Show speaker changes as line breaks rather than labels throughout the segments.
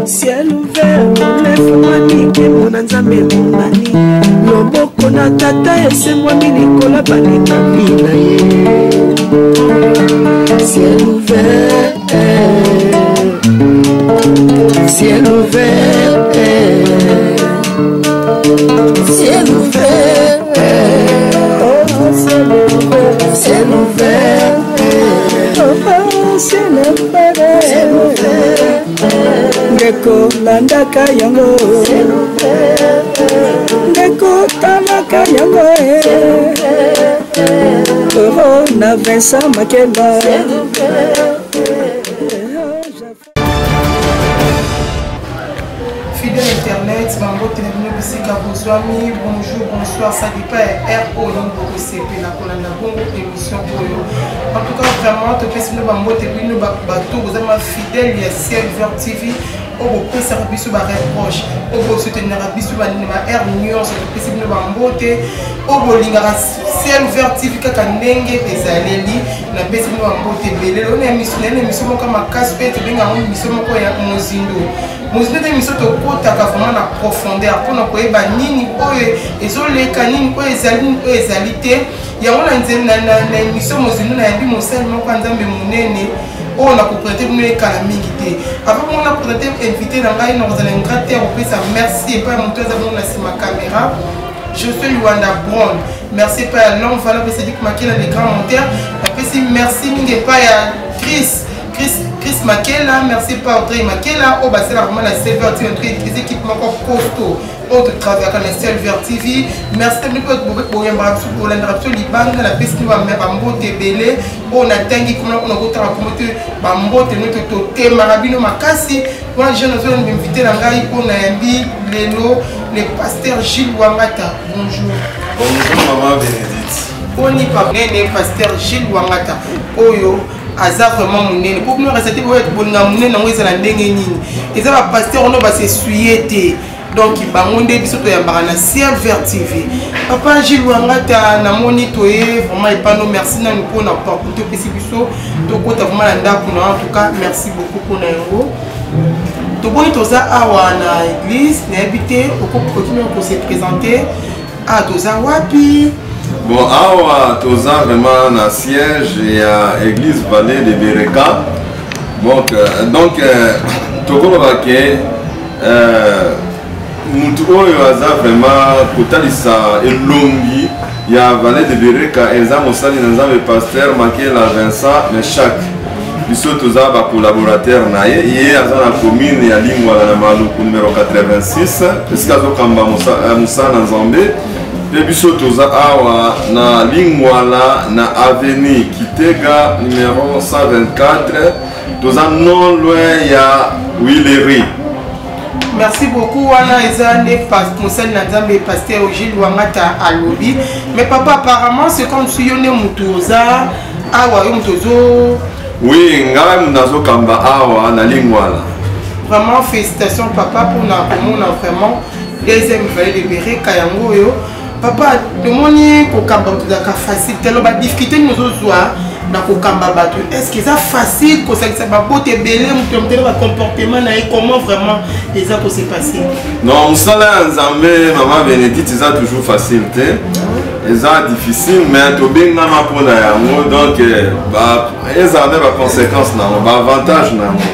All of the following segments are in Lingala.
Ciel ouvert olefungwami nkembo na nzambe emonani loboko na tata esengwami likolo balingami na ye ciel ouvert ciel ouvert ciel ouvert oh, ciel ouvert ciel ouvert oh, ciel ouvert ndeko landaka yango ndeko talaka yango oh, na Vincent Makela.
Fidèle internet, bambote na bino bisika bozwami. Bonjour, bonsoir, ça dépend ya heure oyo bokosepela kolanda bongo émission oyo. En tout cas, vraiment topesi bino bambote, bino bato boza ma fidèle ya Ciel Vert TV oyo bopesaka biso bareproche, oyo bosoutenaka biso ba heure nyonso, topesi bino bambote. Oyo bolingaka Ciel Vert TV kaka ndenge ezaleli, napesi bino bambote ebele. Lelo na émission moko makasi mpe tobenga yango émission moko ya mozindo. Mozindo te, émission tokotaka vraiment na profondeur mpona koyeba nini oyo ezoleka, nini oyo ezali, nini oyo ezali te. Yango na émission mozindo nayambi mosali moko ya Nzambe monene oyo nakoprete bino ekala mingi te. Avant bongo naprésente invité na ngai, nakozala ingrat te ya kopesa merci epai ya moto aza bongo na nsima caméra, Josué Luanda Brown. Merci epai ya l'homme valable Cédric Makela, le grand monteur. Napesi merci mingi epai ya Chris Makela, merci epai Audrey Makela oyo basala vraiment na Silver TV, en tout cas eza équipe moko costaud oyo totravaillaka na Silver TV. Merci na bino mpe boyambaka biso, bolandaka biso libanda. Napesi bino bambote ebele oyo natangi kuna, oyo nakotanga kombo te, bambote no totemaka bino makasi. Wana jeune nazoyamba invité na ngai mpo nayambi lelo le pasteur Gilles Wangata. Bonjour.
Bonjour maman Bénédicte.
Boni pa nene pasteur Gilles Wangata oyo aza vraiment monene po bino resate boyo bolinga monene yango ezala ndenge nini? Eza ba pasteur ono basessuye te, donc bango nde biso toyambaka na Ciel Vert TV. Papa Gilles Wangata, namoni toye vraiment epano. Merci nanu mpona opportunité opesi biso tokota vraiment na ndako na. En tout cas merci beaucoup mpona yango. Toboni toza awa na église, nayebi te okoki kose présenter, ah toza wapi?
Bon, awa toza vraiment na siège ya église Vallée de Bereka. Donc tokoloba ke mutu oyo aza vraiment kotalisa elongi ya Vallée de Bereka eza mosali na Nzambe pasteur Makela Vincent Meshak. Biso toza ba collaborateur na ye. Ye aza na commune ya Lingwala na Maluku numéro 86, esika azokamba mosala na Nzambe. Mpe biso toza awa na Lingwala na avenue Kitega numéro 124, toza non loin ya Willery.
Merci beaucoup. Wana eza nde mosali na Nzambe pasteur Gilles Wangata alobi. Mais papa, apparemment c'est comme si yo nde mutu oza awa, yo mutu ozo.
Oui, ngai nazokamba awa na Lingwala.
Vraiment félicitations papa mpona komona vraiment deuxième vallée de Bereka yango oyo. Papa, tomoni kokamba bato ezalaka facile te. Aloba difficulté nini ozozwa na kokamba bato? Est ce que eza facile kosangisa babote ebele, moto ya motele bacomportement na ye, comment vraiment eza kose passer?
Non, mosala ya Nzambe, mama Bénédicte, eza toujours facile te, eza difficile, mais tobengama mpona yango. Donc ezala nde baconséquence na yango, baavantage na yango,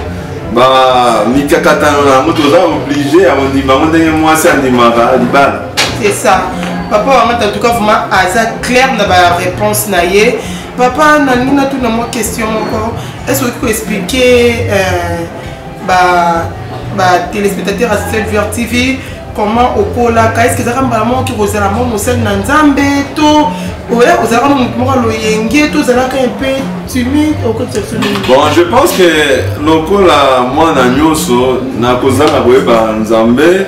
bamikakatano na yango, toza obligé ya kondima yango ndenge mwasi andimaka libala.
C'est ça, papa Wangata. En tout cas vraiment aza clair na baréponse na ye. Papa, nalingi natuna mwa question moko. Est ce okoki koexpliquer batéléspectateur ya Ciel Vert TV comment okolaka? Est ce que ezalaka mbala moko oki kozala mwa mosali na Nzambe, to oya ozalaka na motu moko aloyenge, to ozalaka un peu timide? Okotisa biso nini?
Bon, je pense que lokola mwana nyonso nakozanga koyeba Nzambe,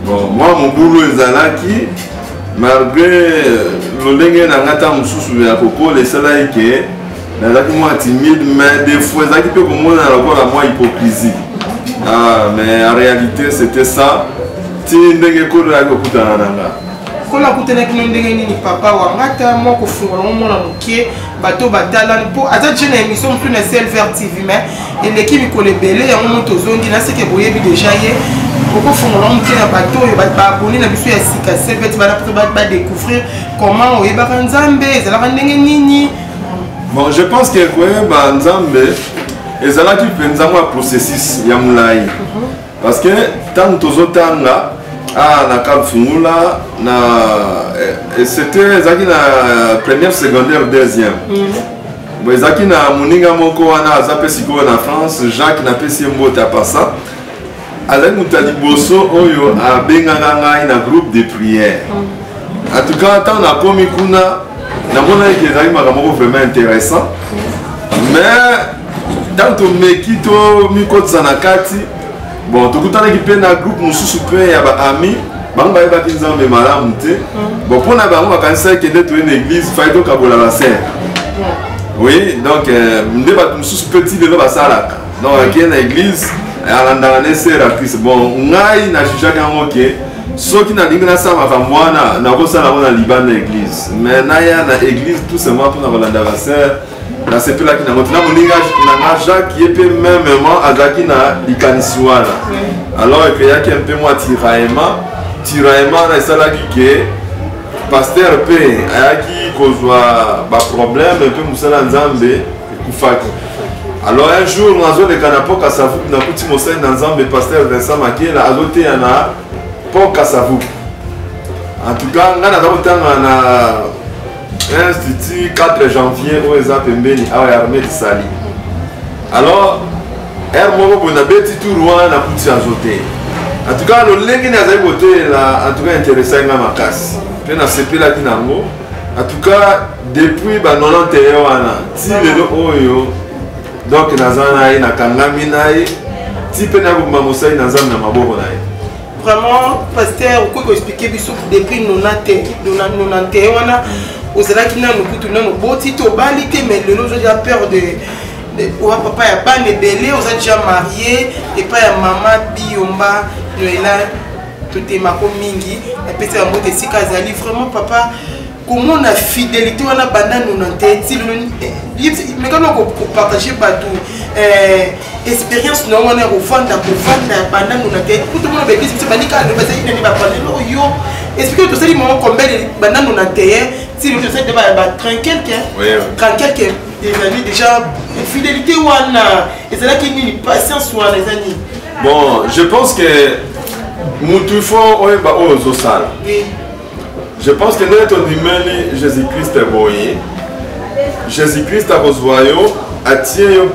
bon, mwa mobulu ezalaki malgré lolenge na ngai. Ntango mosusu ya kokola esalaki ke nazalaki mwa timide, mais des fois ezalaki mpe komona lokola mwa hypocrisie. Ah, mais en réalité c'était ça ti ndenge Nkolo ayaki kokutana na nga.
Nkolo akutanaki no ndenge nini papa Wangata? Mwa kofungola ngo mwana moke, bato batala mpo aza deja na émission mosusu na Silver TV, mais eleki mikolo ebele yango moto ozongi na seke boyebi deja ye. Okofungola ngo moke na bato oyo baabone na biso ya sika Silver bana mpo badécouvrir comment oyebaka Nzambe, ezalaka ndenge nini?
Bon, je pense que koyeba Nzambe ezalaki mpenza mwa processus ya molai, parce que ntango tozotanga na Cap Fungula na c'était ezalaki na première secondaire, deuxième. Bon, ezalaki na moninga moko wana aza mpe sikoyo na France, Jacques, napesi ye mbote. Apasa azali moto ya liboso oyo abengaka ngai na groupe de prière. En tout cas, ntango nakomi kuna, namonaki ezalaki makambo moko vraiment intéressant, mais ntango tomeki tomikotisa na kati, bon, tokutanaki mpe na groupe mosusu mpe ya baami. Bango bayebaki Nzambe malamu te. Bon, mpona bango bakanisaki kende toye na église, fai tokabola basere. Oui, donc nde bato mosusu mpe ti lelo basalaka. Donc akei na église, alandaka ne sere ya Christ. Bon, ngai najugeaki yango ke soki nalingi nasala makambo wana, nakosala yango na libanda ya église, mais naya na église tout simplement mpona kolanda basere, nasepelaki nango te. Na moninga na nga Jacques, ye mpe mêmement azalaki na likanisi wana. Alors ekeyaki un peu mwa tiraillement. Tiraillement wana esalaki ke pasteur mpe ayaki kozwa baproblème mpe mosala ya Nzambe ekufaki. Alors un jour nazoleka na Port Kasavubu, nakuti mosali na Nzambe pasteur Vincent Makela azoteya na Port Kasavubu. En tout cas, ngai naza kotanga na institut 4 janvier oyo eza pembeni awa ya armée de sali. Alors heure moko boye nabeti tour wana, nakuti azoteya. En tout cas, lolenge nini azali koteyela, en tout cas intéressaki nga makasi mpe nasepelaki nango. En tout cas, depuis ba 91 wana ti lelo oyo, donc naza na ye, nakangami na ye ti mpe nakobima mosali na Nzambe na maboko na ye.
Vraiment, pasteur, okoki koexpliquer biso depuis 91 wana ozalaki nanu kutu nanu oboti te, obali te, mais lelo oza déjà peur de oa papa ya bana ebele, oza déjà marié epai ya mama Biyomba Noela, totemako mingi, napesi yango te esika azali. Vraiment papa, komona fidélité wana banda 91 ti lelo, mekana kopartage bato expérience na wana ya kovanda kovanda banda 91, po tomona baeglise biso banika bazali nani bapandelo oyo. Explique tosali mama combien banda 91 ti lelo, tosali ba 30 quelque, 30 quelque des années déjà. Fidélité wana ezalaki nini? Patience wana eza nini?
Bon, je pense que mutu faut oyeba oyo ozosala. Je pense que ndenge tondimeli Jésus Christ boye, Jésus Christ akozwa yo, atie yo.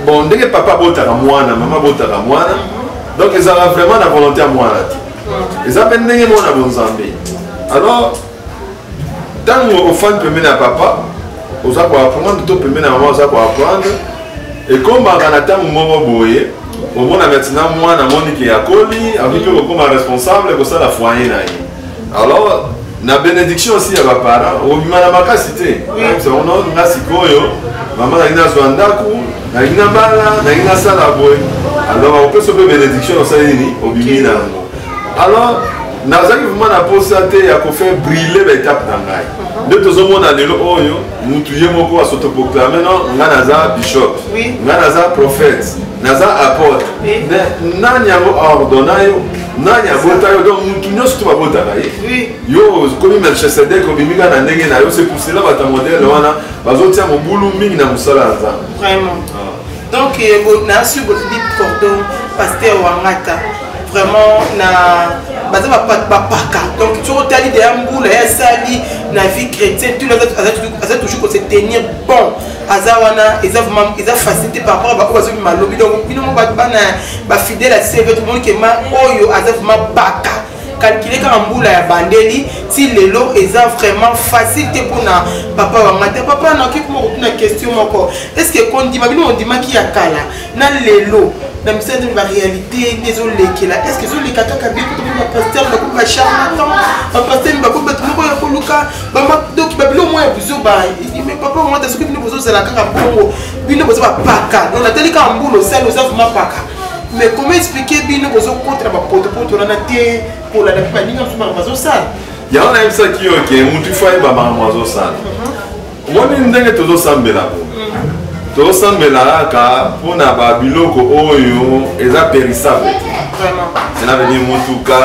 Bon, ndenge papa abotaka mwana, mama abotaka mwana, donc ezalaka vraiment na volonté ya mwana te. Eza mpe ndenge mwana bonzambe. Alors ntango ofandi pembeni ya papa, oza koapprendre, to pembeni ya mama, oza koapprendre. Ekomaka na ntango moko boye, omona maintenant mwana amoniki akoli, akoki mpe kokoma responsable, kosala foyer na ye. Alors na bénédiction aussi ya baparent, obima na makasi te. Ono nga sikoyo mama, nalingi nazwa ndako, nalingi nabala, nalingi nasala boye. Alors bakopesa mpe bénédiction, osali nini, obimi na yango. Alors nazalaki vraiment na posa te ya kofaire brûler baétape na ngai. Nde tozomona lelo oyo mutu ye moko as'autoproclame: non, ngai naza bishop, ngai naza prophète, naza apôtre. Mais nani yango aordonna yo? Nani abota yo? Donc mutu nyonso to babotaka ye, yo okomi Melchisedek, obimi kaka na ndenge na yo. C'est pour cela bato ya modèle wana bazotia mobulu mingi na mosala ya Nzambe.
Vraiment. Donc nasi bolobi cordon, pasteur Wangata, vraiment na baza bapaka. Donc soki otali deya mbula ya asali na vie chrétienne, tout aza toujours kose tenir bon, aza wana. Eza vraiment eza facile te par rapport a baoyo bazobima lobi. Donc bino mo bana bafidèle ya CV, tomoni ke ma oyo aza vraiment paka. Calcule kaka mbula ya bandeli ti lelo, eza vraiment facile te mpona papa wanga te. Papa, nakoki kuma kotuna question moko? Est ce que kondima bino ondimaki ya kala na lelo na misala nzambe, baréalité nde ezolekela, est ce que ezoleka kaka bien? Kutu bapasteur bakomi bacharlatan, bapasteur bakomi bato moko ya koluka, donc babilo moko ya buzoba. Mais papa wanga, soki bino bozozala kaka bongo, bino boza bapaka. Donc natali kaka mbula osali, oza vraiment paka. Mais comment expliquer bino bozokotela bapotopoto wana te, kolanda mpe baninga mosusu makambo bazosala?
Yango nayebisaki yo ke mutu ifo ayeba makambo azosala. Omoni ndenge tozosambela bo, tozosambela kaka mpona babiloko oyo eza périssable te. Cela veut dire motuka,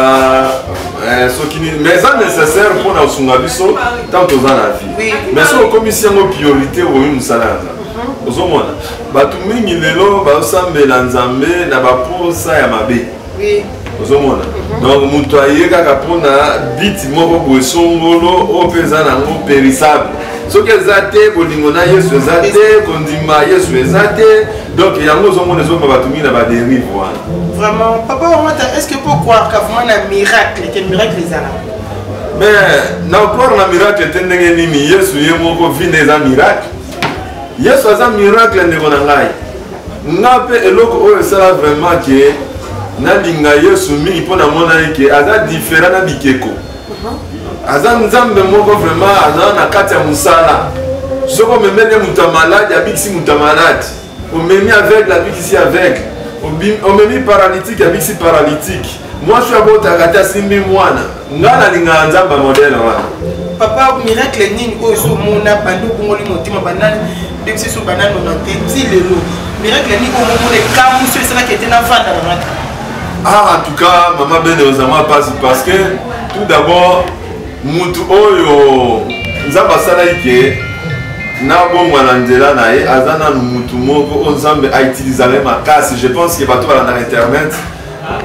soki nini, mais eza nécessaire mpona kosunga biso ntango toza na vie. Mais soki okomisi yango priorité, okomi mosala ya Nzambe. Ozomona bato mingi lelo bazosambela Nzambe na baposa ya mabe. Ozomona, donc moto aye kaka mpona biti moko boye songolo oyo mpe eza nango périssable. Soki eza te, bolingo na Yesu eza te, kondima Yesu eza te. Donc yango ozomona ezomba bato mingi na badérive wana.
Vraiment, papa Wamata, est ce que po croire ka vraiment na miracle, ke miracle ezalaka?
Mais na croire na miracle te ndenge nini? Yesu ye moko vi nde eza miracle. Yesu aza miracle, ndeko na ngai. Nga mpe eloko oyo esala vraiment ke nalinga Yesu mingi, mpo namona ye ke aza différent na bikeko. Aza Nzambe moko vraiment aza na kati ya mosala. Soki omemeli ye moto ya maladi, abikisi moto ya maladi. Omemi aveugle, abikisi aveugle. Omemi paralytique, abikisi paralytique. Mwasi oyo abotaka te, asimbi mwana. Nga nalingaka Nzambe ya modèle wana.
Papa, miracle nini oyo ozomona bandi obongoli motema, banani ndenge biso bananona te ti lelo? Miracle nini oyo omomona ekamwisi, oyo esalaki ete navanda na ngaka?
Ah, en tout cas, mama Bene, ozama mpasi, parce que tout d'abord mutu oyo Nzambe asalaki ke nabongwa na nzela na ye, aza nanu mutu moko oyo Nzambe autilisaka ye makasi. Je pense ke bato balandaka internet,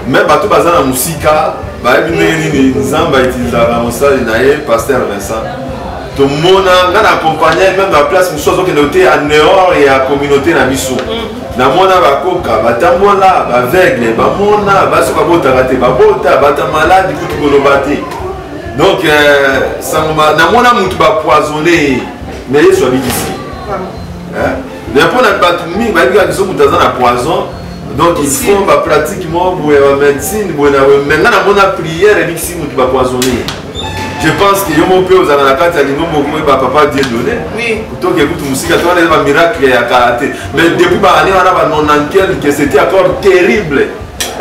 mais bato baza na mosika bayebi ndenge nini Nzambe autilisaka mosali na ye, pasteur Vincent. Tomona nga na accompagne même na place mosusu azokende te en dehors ya communauté na biso. Namona bakoka batambola, baaveugle bamona, basi babotaka te babota, bata maladi kutu koloba te. Donc sango namona motu bapoisonne ye, mais Yesu abikisi. Mais mpona bato mingi bayebi kaka biso moto aza na poison, donc il faut bapratique moko boye ya bamédecine boye na boye. Mais nga namona prière ebikisi motu bapoisonne ye. Je pense que yo moko mpe ozala na kati ya lingombo, okoyeba papa Dieudonné. Toke kutu mosika to wana eza bamiracle ya kala te, mais depuis baannée wana ba 90 quelque, c'était encore terrible.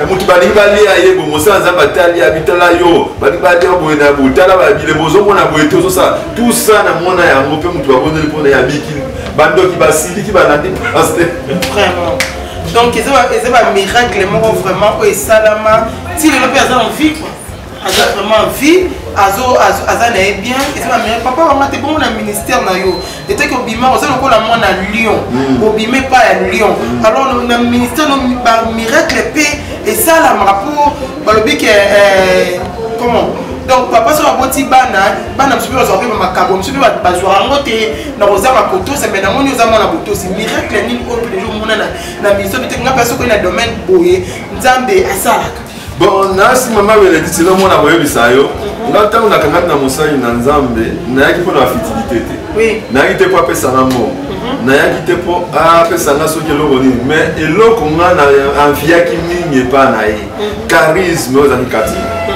Motu balingi balia ye bo, mosala Nzambe atali, abitala yo, balingi balia boye na boye, tala babilembo ozomona boye te, ozosala tout ça. Namona yango mpe motu babondeli mpona ye, abiki, bandoki basiliki, balandi pasteur.
Vraiment, donc eza bamiracle moko vraiment oyo esalama ti lelo mpe aza en vie quoi, aza vraiment en vie, aza na ye bien. Eza bamiracle, papa wanga te. Bongo na ministère na yo, etaki obima, oza lokola mwana lion, obima epai ya lion. Alors na ministère no bamiracle mpe esalamaka, mpo balobi ke comment, donc papa soki aboti bana, bana mosusu mpe bazwaka mpe bamakambo mosusu mpe bazwaka yango te na kozanga kotosa. Mais namoni oza mwana botosi. Miracle nini oyo mpe deja omona na ministère mpe te? Nga mpe soki na domaine boye Nzambe asalaka.
Bon, nasi mama Benedicte, elomona koyebisa yo, nga ntango nakangaki na mosali na Nzambe, nayaki mpo na bafutilité te. Nayaki te mpo apesanga mbongo, nayaki te mpo apesanga soki eloko nini. Mais eloko nga na enviaki mingi epa na ye, charisme oyo ezalaki kati na ye.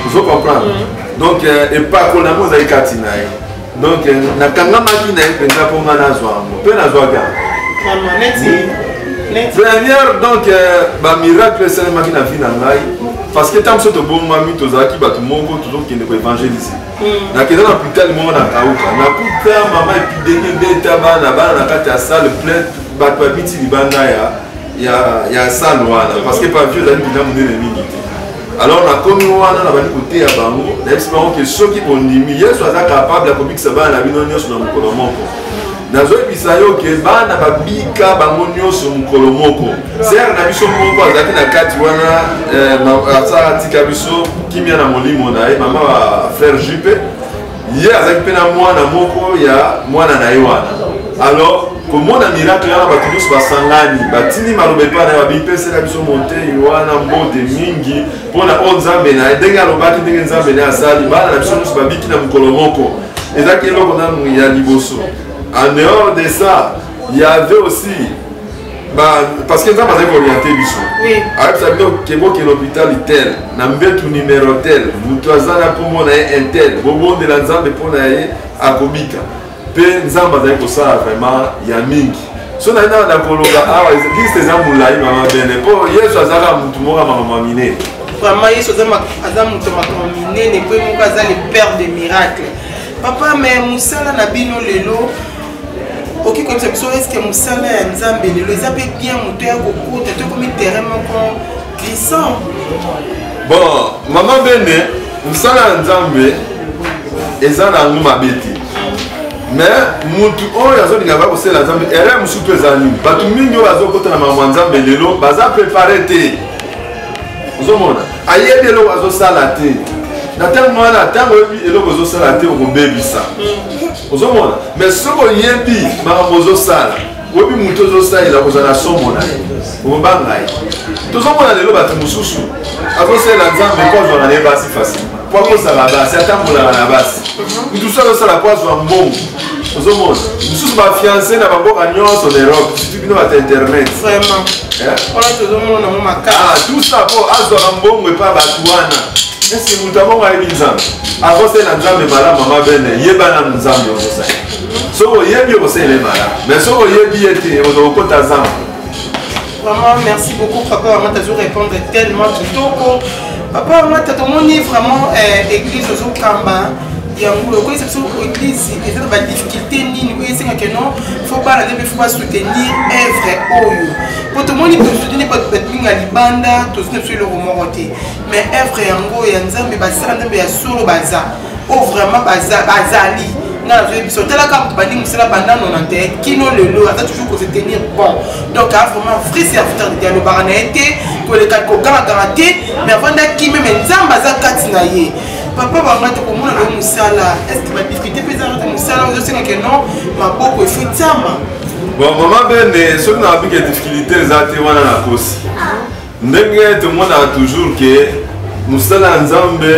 Ozo comprendre? Donc epakola yango ezali kati na ye. Donc nakangamaki na ye mpenza mpo nga nazwa yango, mpe nazwaki yango.
Vraiment, neti
Première, donc bamiracle esalemaki na vie na ngai, parce que ntango so tobongwami, tozalaki bato moko tozokende koévangélise. Nakenda na hôpital moko na Kauka, nakuta mama épidémie ebeta bana, bana na kati ya salle plein, bato babiti libanda ya salle wana, parce que pavio ezali mpena monene mingi te. Alors nakomi wana, nabandi koteya bango, nayebisi bango ke soki bondimi, Yesu aza capable ya kobikisa bana na bino nyonso na mokolo moko. Nazoyebisa yo ke bana babika bango nyonso mokolo moko. Sere na biso moko azalaki na kati wana, asa atika biso kimia na molimo na ye, mama ba frère Jupe. Ye azalaki mpe na mwana moko ya mwana na ye wana. Alors komona miracle wana, bato nyonso basangani, batindi maloba epai na ye, babipesela biso montei wana mbote mingi mpona oyo Nzambe na ye, ndenge alobaki, ndenge Nzambe na ye asali, bana na biso nyonso babiki na mokolo moko. Ezalaki eloko nanu ya liboso. En dehors de ça, il y avait aussi ba, parce que Nzambe azali kooriente biso, ayebisa bino ke bokende hôpital tel, na mbetu numero tel, moto aza na nkombo na ye intel, bobondela Nzambe mpo na ye, akobika. Mpe Nzambe azali kosala vraiment ya mingi. So naye na koloba awa, liste eza molai, mama Bene, mpo Yesu azalaka motu moko ya makambo ya minene.
Vraiment Yesu aza moto makambo minene mpo ye moko aza le père de miracle. Papa, mais mosala na bino lelo okoki koyebisa biso eske mosala ya Nzambe lelo eza mpe bien moto ya kokota to ekomi terrain moko glissant?
Bon, mama Bene, mosala ya Nzambe eza na yango mabe te, mais mutu oyo azolinga ba kosalela Nzambe, erreur mosusu mpe eza nini? Bato mingi oyo bazokota na makambo ya Nzambe lelo baza prépare te. Ozomona ayebi eloko azosala te na ntango wana. Ntango oyebi eloko ozosala te, okobebisa. Ozomona, mais soki oyebi makambo ozosala, oyebi motu ozosalela, kozala na somo na ye, okobanga ye. Tozomona lelo bato mosusu azosalela Nzambe mpo azwaka na ye basi facile, po akosaka basi, atambolaka na basi. Mutu mosusu azosala po azwa mbongo. Ozomona mosusu bafiance na bamboka nyonso na Europe, surtout bino bato internet. Tout ça po azwaka mbongo epa bato wana. Esi moto abongo ayebi Nzambe, akosalela Nzambe malamu? Mama Bene, yeba nanu Nzambe ozosala. Soki oyebi, okosalela ye malamu, mais soki oyebi ye te, ozokokota zamba.
Vraiment, merci beaucoup, papa Wangata, azo répondre tellement kitoko. Papa Wangata, tomoni vraiment église ozokamba yango, okoyisa biso église eza na badifficulté nini oyo esengaka non faut bana nde mpe faut basoutenir œuvre oyo? Po tomoni tosoutenir bato mingi ya libanda, tozwi na biso eloko moko te, mais œuvre yango ya Nzambe, basala Nzambe ya solo baza oyo vraiment bazali. Nga nazoyebi biso, otalaka moto bandi mosala banda 91 kino lelo, aza toujours kose tenir bon. Donc a vraiment vrai serviteur de Dieu, alobaka na ye te, koleka kogangaganga te, mais avandaki meme, Nzambe aza kati na ye. Papa banga te, komona lelo mosala, est ce que badifficulté mpe ezaka te? Mosala ozosengake non maboko efo etiama.
Bon, mama Bene, soki na babike difficulté eza te, wana nakosi. Ndenge tomonaka toujours ke mosala ya Nzambe,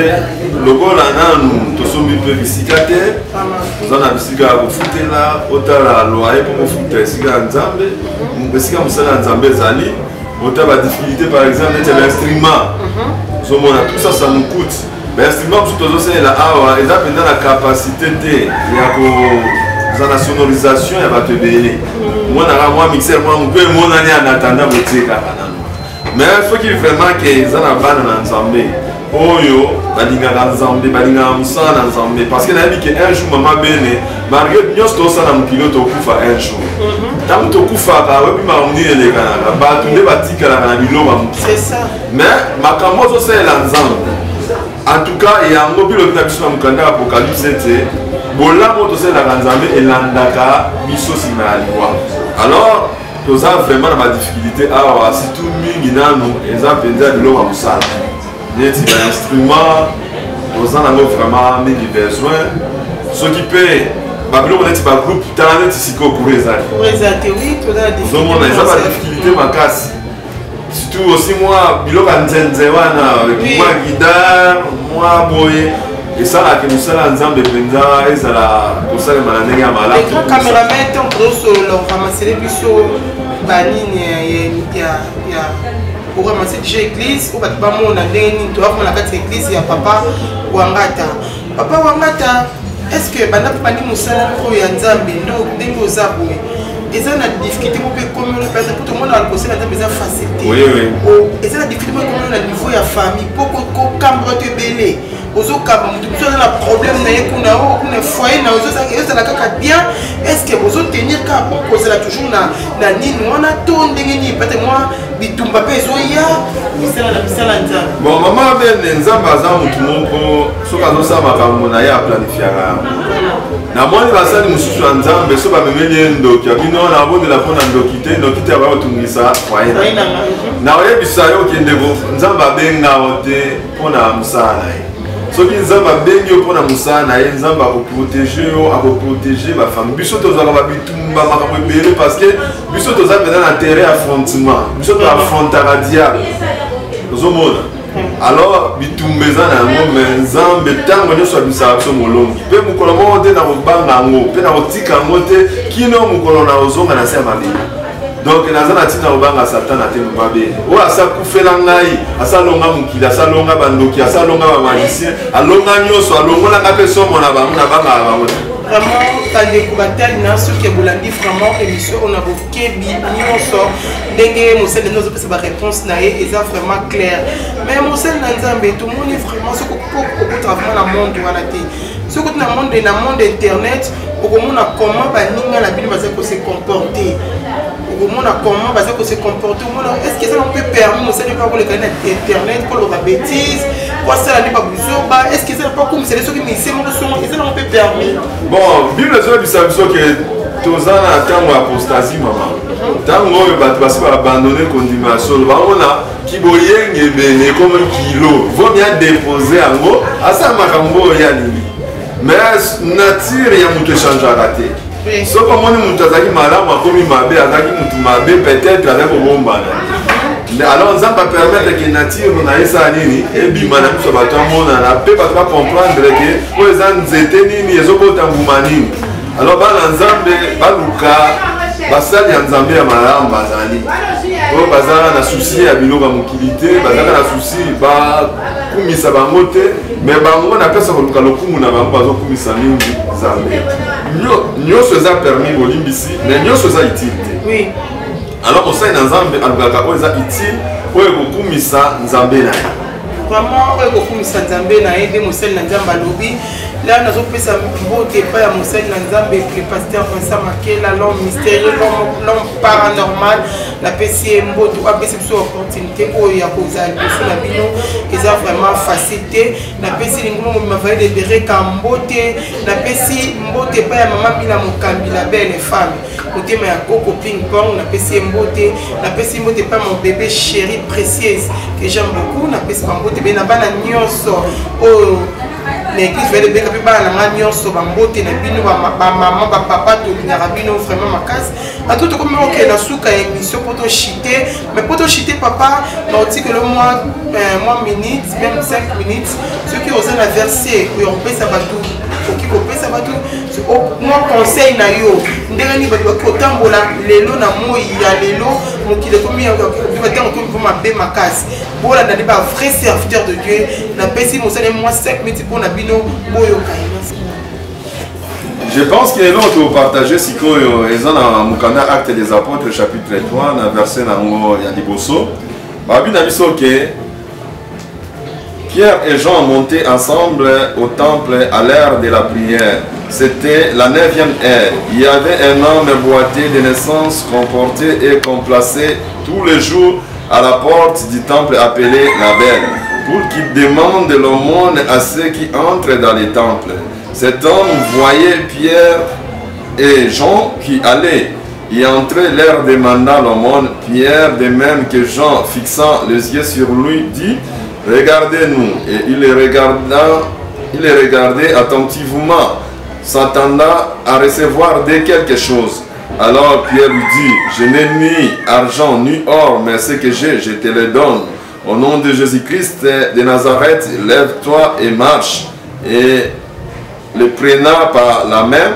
lokola nanu tosombi mpe bisika te, toza na bisika ya kofutela, otala loyer mpo kofuta esika ya Nzambe, esika mosala ya Nzambe ezali. Ota badifficulté, par exemple neti ya bainstrument. Ozomona, tout ça, ça nous coûte. Bainstrument mosusu tozosalela awa eza mpenza na capacité te ya koza na sonorisation ya bato ebele. Monaka mwa mixer mwa moke emonani, en attendant botie kaka nano. Mais soki vraiment ke eza na bana na Nzambe oyo balingaka Nzambe, balingaka mosala na Nzambe, parce que nayebi ke un jour, mama Bene, malgré nyonso tozosala mokili oyo, tokufa un jour. Ntango tokufaka, oyebi makambo nini elekanaka? Bato nde batikalaka na biloko ya mokili, mais makambo ozosalela Nzambe, en tout cas yango bilobi na biso na mokanda ya Apocalypse ete bolamu oyo tosalelaka Nzambe elandaka biso nsima ya liwa. Alors toza vraiment na badifficulté awa, surtout mingi nanu eza mpenza biloko ya mosala neti bainstrument, toza nango vraiment mingi besoin. Soki mpe babiloko neti bagroupe, tala neti sikoyo courant ezali, ozomona eza badifficulté makasi, surtout aussi mwa biloko ya nzenze wana, mwa guitare, mwa boye, esalaka mosala ya Nzambe mpenza ezala kosalema na ndenge ya malamu.
Cameraman, ntango tozosolola, oramasele biso banini ya oramasser déjà église oyo bato bamona ndenge nini toyakoma na kati ya église ya papa Wangata. Papa Wangata, est ce que banda mpo bandi mosala oyo ya Nzambe, ndenge oza boye, eza na difficulté moko mpe ekomi wana mpenza? Mpo tomona kosala Nzambe eza facile te. Eza na difficulté moko ekomi na niveau ya famille, mpo kokamba bato ebele, ozokamba moto mosusu aza na problème na ye kuna, oyo kuna foyer na ezala kaka bien. Est ce que bozotenir kaka mpo kozala toujours na nini wana, to ndenge nini? Peut-être mwa bitumba mpe ezoya misala na misala Nzambe.
Bon, mama Bene, Nzambe aza motu moko, soki azosala makambo na ye, aplanifiaka yango. Namoni basali mosusu ya Nzambe, so bamemeli ye ndoki, abino na abondela mpo na ndoki te, ndoki te akoya kotungisa foyer na. Na oyebisa yo, okende, Nzambe abenga yo te mpo na mosala na ye. Soki Nzambe abengi yo mpo na mosala na ye, Nzambe akoprotege yo, akoprotege bafamille. Biso tozwaka babitumba, makambo ebele, parce que biso toza mpenza na terrain affrontement. Biso toaffrontaka diable, ozomona. Alors bitumba eza na yango, mais Nzambe ntango nyonso abisaka biso molongi. Mpe mokolo moko te na kobanga yango, mpe na kotika yango te kino mokolo na kozonga na se ya mabele. Donc naza na ntina kobanga Satana te. Mabe oyo asa kufela ngai, asalonga mokili, asalonga bandoki, asalonga bamagicien, alonga nyonso, alongolanga mpe somo na bango, nabangaka bango te.
Vraiment bandeko batali na soki bolandi vraiment émission oyo na bokebi nyonso ndenge mosali na azopesa baréponse na ye eza vraiment clair. Mais mosali na Nzambe, tomoni vraiment soki okotaka vraiment na monde wana te, soki oti na monde internet, okomona comment baninga na bino baza kose comporter, okomona comment baza kose comporter. Omona, est ce que eza mpe permis mosali mpe akoleka na internet koloba bétise, po asala nde babuzoba? Est ce que eza mpo akumisele soki mise moko songo, eza nango mpe permis?
Bon, Bible ezoyebisa biso ke toza na ntango ya apostasie, mama, ntango oyo bato basi baabandonner kondima ya solo. Bamona kiboyengebene ekomi kilo, vomi adépose yango, asala makambo oyo ya nini. Mais nature ya moto echangeaka te. Soki omoni moto azalaki malamu akomi mabe, azalaki motu mabe, peut-être azalaki kobombana. Alors Nzambe apermettre ke nature na ye esala nini, ebima na biso, bato amonana mpe bato bacomprendre ke oyo eza nzete nini, ezobota mbuma nini. Alors bana Nzambe baluka basali ya Nzambe ya malamu, bazali oyo baza na souci ya biloko ya mokili te, bazalaka na souci bakumisa bango te, mais bango na place ya koluka lokumu na bango, bazokumisa mingi Nzambe. Nyonso eza permis, bolimbisi, mais nyonso eza utile te. Alors mosali na Nzambe alukaka oyo eza utile, oyo ekokumisa Nzambe na ye.
Vraiment, oyo ekokumisa Nzambe na ye nde mosali na Nzambe alobi. La nazopesa mbote epai ya mosali na Nzambe, le pasteur Vincent Makela, l'homme mystérieux, l'homme paranormal. Napesi ye mbote, apesi biso opportunité oyo ya kozala liboso na bino, eza vraiment facile te. Napesi lingomba mobima Vallée de Bereka mbote. Napesi mbote epai ya mama Mila Mokambi, la belle femme, motema ya koko ping pong, napesi ye mbote. Napesi mbote epai mon bébé chéri précieuse que j'aime beaucoup. Napesi bambote be na bana nyonso oyo na église Vallée Bereka, mpe bana na nga nyonso, bambote na bino, bamama, bapapa, tolingaka bino vraiment makasi. Ato tokomi okende na suka ya émission mpo tochite, mais mpo tochite, papa, na otikelo mwa minute, même 5 minutes, soki oza na verset oyo kopesa bato, okoki kopesa bato mwa conseil na yo, ndenge nini bato bakoki kotambola lelo na moi ya lelo. Mokili ekomi, ntango ekomi mpo mabe makasi. Bolanda nde ba vrai serviteur de Dieu. Napesi mosali mwa 5 minutes mpo na bino boyoka ye.
Je pense que eloko topartage sikoyo eza na mokanda Acte des Apôtres, chapitre 3, na verset nango ya liboso. Babi na biso ke Pierre et Jean montaient ensemble au temple à l'heure de la prière. C'était la neuvième heure. Il y avait un homme boiteux de naissance qu'on portait et qu'on plaçait tous les jours à la porte du temple appelé la Belle, pour qu'il demande l'aumône à ceux qui entrent dans les temples. Cet homme voyait Pierre et Jean qui allaient y entrer, leur demanda l'aumône. Pierre, de même que Jean, fixant les yeux sur lui, dit: Regardez-nous. Et il les regardait attentivement, s'attendant à recevoir de quelque chose. Alors Pierre lui dit: Je n'ai ni argent ni or, mais ce que j'ai, je te le donne. Au nom de Jésus-Christ de Nazareth, lève-toi et marche. Et le prenant par la main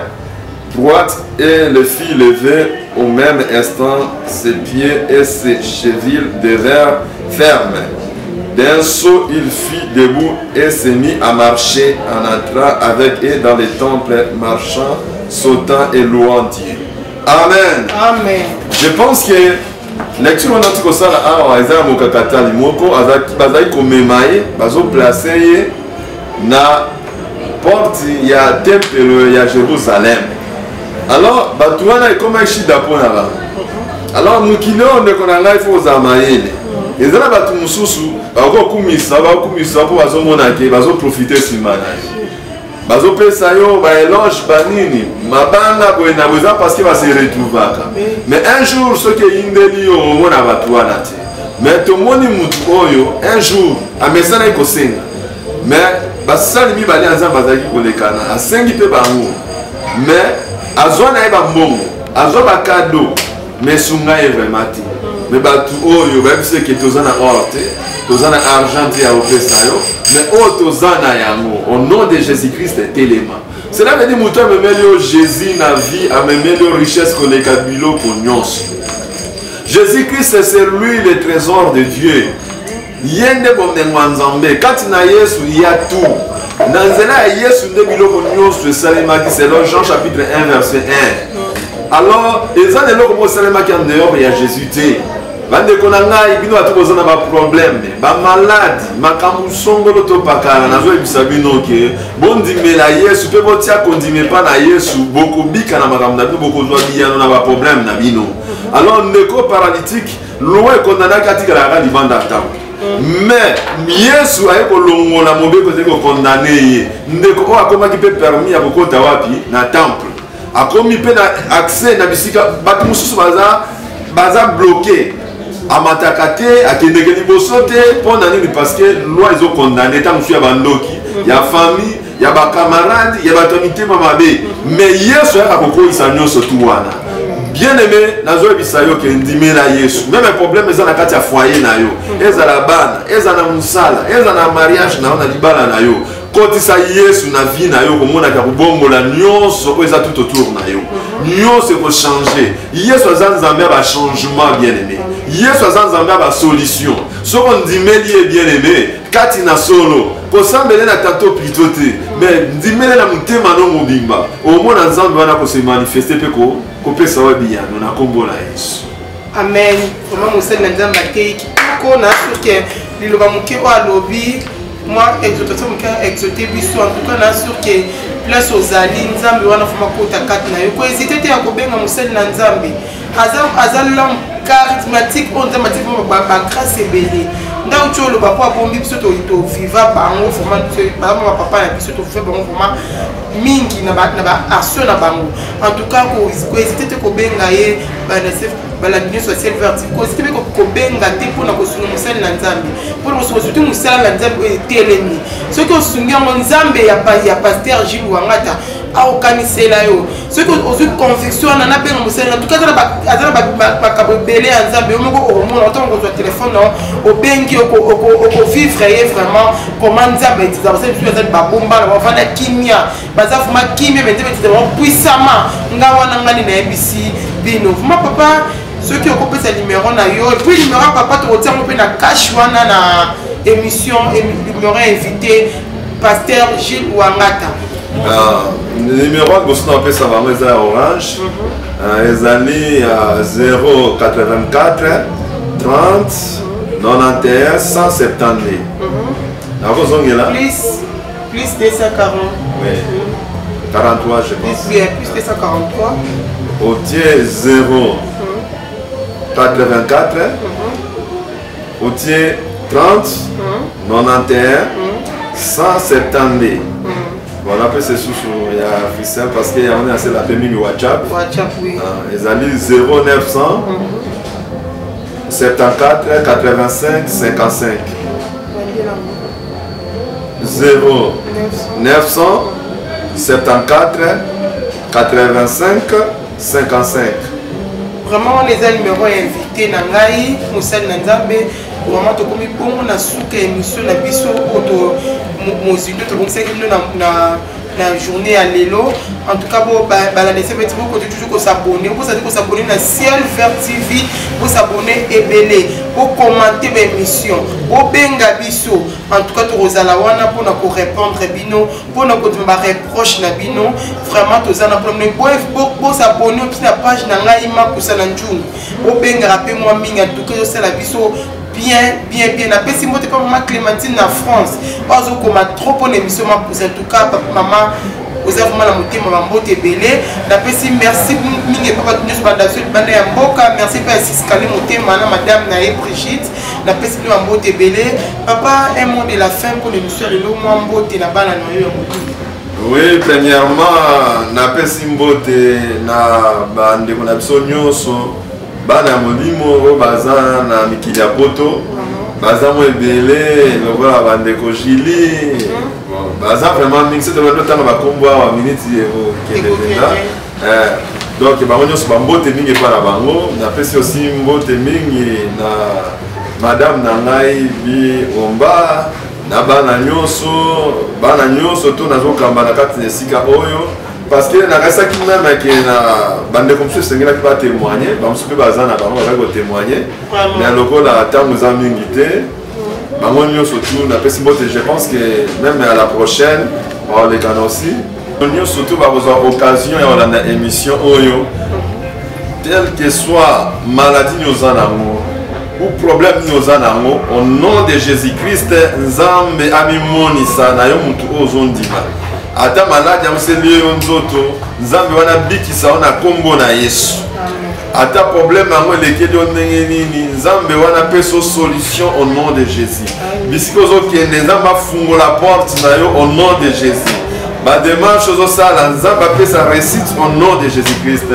droite et le fit lever au même instant, ses pieds et ses chevilles devinrent fermes. D'un saut, il fut debout et se mit à marcher en entrant avec eux dans le temple, marchant, sautant et louant Dieu. Amen.
Amen.
Je pense que lecture wana ti kosala awa eza ya mokakatani moko bazali komema ye, bazoplace ye na porte ya tempelo ya Jérusalem. Alors bato wana ekomaki shida mpo na bango. Alors mokili oyo, ndeko na ngai, fo kozala mayele. Eza na bato mosusu bakokumisa, bakokumisa mpo bazomona ke bazoprofite nsima na ye, bazopesa yo baéloge, banini, mabanga boye na boye, eza parce que base retrouvaka. Mais un jour soki eyindeli yo, omona bato wana te. Mais tomoni mutu oyo un jour amesanaki kosenga, mais basali mibale ya Nzambe azalaki kolekana, asengi mpe bango, mais azwa na ye bambongo, azwa bacadeau, mais esunga ye vraiment te. Mais bato oyo bayebi soki toza na or te, toza na argent te ya kopesa yo, mais oyo toza na yango, au nom de Jésus Christ, telema. Cela veut dire moto amemeli yo Jésus na vie, amemeli yo richesse koleka biloko nyonso. Jésus Christ, c'est lui le trésor de Dieu. Ye nde bomengo ya Nzambe. Kati na Yesu ya tout. Na nzela ya Yesu nde biloko nyonso esalemaki, selon Jean chapitre 1 verset 1. Alors eza na eloko moko esalemaki en dehors ya Jésus te. Bandeko na ngai, bino bato boza na baproblème, bamaladi, makambo songolo to pakala, nazoyebisa bino ke bondimela Yesu mpe botia kondima epa na Yesu, bokobika na makambo na bino, bokozwa biyano na baproblème na bino. Alors ndeko paralytique, loi ekondanaki atikalaka kaka libanda ya ntango, mais Yesu aye kolongola mobeko ezali kokondane ye. Ndeko oyo akomaki mpe permis ya kokota wapi? Na temple. Akomi mpe na accès na bisika bato mosusu baza bloqué, amataka te, akendeke liboso te. Mpo na nini? Parce que loi ezokondane ntango mosusu ya bandoki, ya famille, ya bacamarade, ya bato ya mitema mabe. Mais Yesu ayaka kokoyisa nyonso tu wana. Bien aimé, nazoyebisa yo ke ndimela Yesu. Même problème eza na kati ya foyer na yo, ezala bana, eza na mosala, eza na mariage na yo, na libala na yo, kotisa Yesu na vie na yo, komonaka kobongola nyonso oyo eza tout autour na yo, nyonso ekochange. Yesu aza Nzambe ya bachangement. Bien aimé, Yesu aza Nzambe ya basolution. Soki ondimeli ye, bien aimé, kati na solo, kosambele na tantôt plutôt te, mais ndimele na motema no mobimba, omona Nzambe wana kose manifeste mpe kopesa wa biyano na nkombo na Yesu.
Amen. Vraiment, mosali na Nzambe atei kitoko. Na soki liloba moke oyo alobi, mwa exhortation moke, exhorte biso. En tout cas, na sûr que place ozali, Nzambe wana foma kota kati na yo. Kohésite te ya kobenga mosali na Nzambe. Aza l'homme charismatique oyo Nzambe atie bagrâce ebele. Ndako ti oloba mpo abombi biso, toviva bango vraiment, bango bapapa na biso, toviva bango vraiment mingi na baaction na bango. En tout cas, kohésite te kobenga ye. Balandi nyonso ya Ciel Vert, kohésite mpe kobenga te mpona kosunga mosali na Nzambe, mpona kosunga surtout mosala na Nzambe oyo etelemi. Soki osungi yango, Nzambe ya pasteur Gilles Wangata akokanisela yo. Soki ozwi conviction wana, nabenga mosali, en tout cas aza na makambo ebele ya Nzambe. Yo moko okomona otango kozwa telefone na obengi, okovivre ye vraiment comment Nzambe etiza basali biso. Bazali babombana, bavanda kimia, baza vraiment kimia, mais Nzambe etiza bango puissamment. Nga wana ngani nayebisi bino vraiment. Papa, soki okopesa numéro na yo, et puis numéro ya papa tokotia yango mpe na cache wana na émission, numéro ya invité pasteur Gilles Wangata.
Numéro ya liboso na opesa bango eza ya Orange, ezali ya 084 30 91 172. Nakozongela.
Plus 240.
Oui. 43, je pense.
Plus, plus 243.
Otie 0 84, otie 30 91 172. Voilà, mpe c'est susu ya Africell, parce que yango nde asala mpe mingi WhatsApp.
WhatsApp, oui.
Ezali 0900 74 85 55. 0 974 85 55.
Vraiment, wana eza numéro ya invité na ngai, mosali na Nzambe. Vraiment, tokomi bongo na suka ya émission na biso oyo mozindo tobongisaki bino na journée ya lelo. En tout cas, balandesi beti, bokoki toujours kosabonner, bozali kosabonner na Ciel Vert TV, bosabonner ebele, bocommenter baémission, bobenga biso. En tout cas, tokozala wana mpona korépondre bino, mpona kondima bareproche na bino. Vraiment, toza na problème. Bosabonner mpe na page na ngai Makusa na Njungu, bobengaka mpe mwa mingi. En tout cas, ezosala biso bien, bien, bien. Napesi mbote mpa mama Clémentine na France, oyo azokoma trop mpona émission Makusa. En tout cas, mama, oza vraiment na motema, bambote ebele. Napesi merci mingi epa bato nyonso banda biso libanda ya mboka. Merci mpe ya Siskale Motema na madame na ye Brigitte. Napesi bino bambote ebele. Papa, un mot de la fin mpona émission ya lelo, mwa mbote na bana na yo ya molimo.
Oui, premièrement, napesi mbote na bandeko na biso nyonso, bana ya molimo oyo baza na mikili ya poto, baza mo ebele lokola bandeko Jili. Baza vraiment mingi. Soki tobandi otanga bakombo awa, miniti ekokende mpenza. Donc bango nyonso, bambote mingi epa na bango. Napesi aussi mbote mingi na madame na ngai Bi Omba na bana nyonso, bana nyonso to nazokamba na kati na esika oyo, parce que nakasaki même ke na bandeko mosusu esengelaki batémoigne, bamosusu mpe baza na bango, bazali kotémoigne, mais lokola ntango eza mingi te. Bango nyonso tout napesi mbote, je pense que même à la prochaine baolekana aussi. Nyonso tout bakozwa occasion ya kolanda émission oyo, tel que soit maladie nini oza nango ou problème nini oza nango, au nom de Jésus Christ, Nzambe amimonisa na yo. Motu oyo ozondima, ata maladi yango seli yo nzoto, Nzambe wana abikisa yo na nkombo na Yesu. Ata problème yango elekeli yo ndenge nini, Nzambe wana apesa yo solution au nom de Jésus. Bisika ozokende, Nzambe afungola porte na yo au nom de Jésus. Badémarche ozosala, Nzambe apesa réussite au nom de Jésus Christ.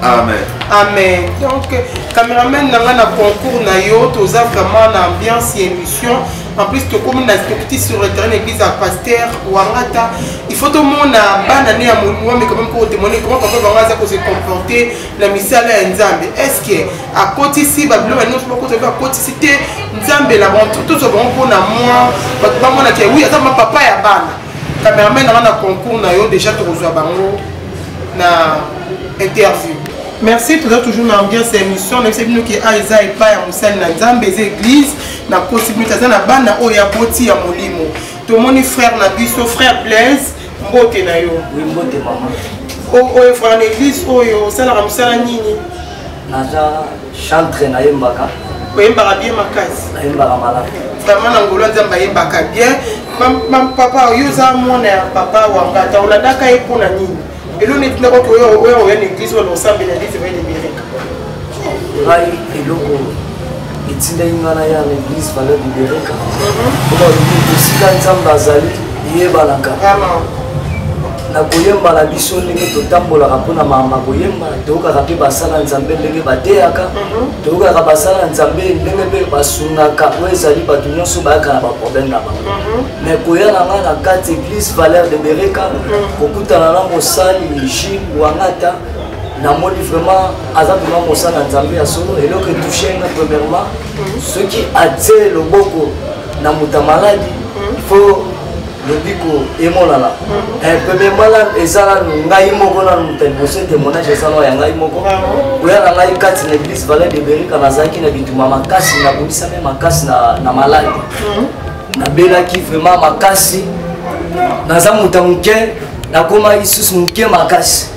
Amen.
Amen. Donc cameraman na nga, na concours na yo, toza vraiment na ambiance ya émission. En plus tokomi na tokiti sur le terrain, église ya pasteur Wangata. Il faut tomona bana ne ya molimo quand même kotémoigner comment papa bango aza kose comporter na misala ya Nzambe. Est ce que akotisi babiloko nyonso bakota mpe akotisi te? Nzambe na bango, tozwa bango mpona mwa bato bamona ke oui, aza ma papa ya bana. Cameraman na nga, na concours na yo, déjà tokozwa bango na interview. Merci. Toza toujours na ambiance ya émission. Nayebisa bino ke a eza epai ya mosali na Nzambe, eza église. Nakosi bino te, aza na bana oyo ya boti ya molimo. Tomoni frère na biso, frère Blaise, mbote na yo.
Oui, mbote mama.
Oyo frère na église oyo, osalaka mosala nini?
Naza chantre, nayembaka.
Oyembaka bien makasi.
Nayembaka malamu.
Vraiment, na ngolo ya Nzambe, ayembaka bien. Papa, yo oza mwana ya papa Wangata, olandaka ye mpona nini? Elo neti ndako oyo oya na église wana, osambela église va libéreka?
Ngai, eloko etindaki ngai naya na église Valeur Libereka, mpo balobi esika Nzambe azali eyebanaka. Na koyemba na biso, ndenge totambolaka mpona mama koyemba, toyokaka mpe basala Nzambe ndenge bateyaka, toyokaka basala Nzambe ndenge mpe basungaka oyo ezali bato nyonso bayaka na baproblème na bango. Mais koya na ngai na kati église Valeur de Bereka, kokutana na mosali Jules Wangata, namoni vraiment aza vraiment mosala na Nzambe ya solo. Eloko etouche nga premièrement, soki atie loboko na moto ya maladi, il faut lobiko emonana. Premièrement nanu eza nanu ngai moko, nanu moto ya liboso témoignage eza nano ya ngai moko. Koya na ngai kati na église Valeur de Berika, nazalaki na bituma makasi, nabundisami makasi na maladi, nabelaki vraiment makasi. Naza moto ya moke, nakoma lisusu moke makasi.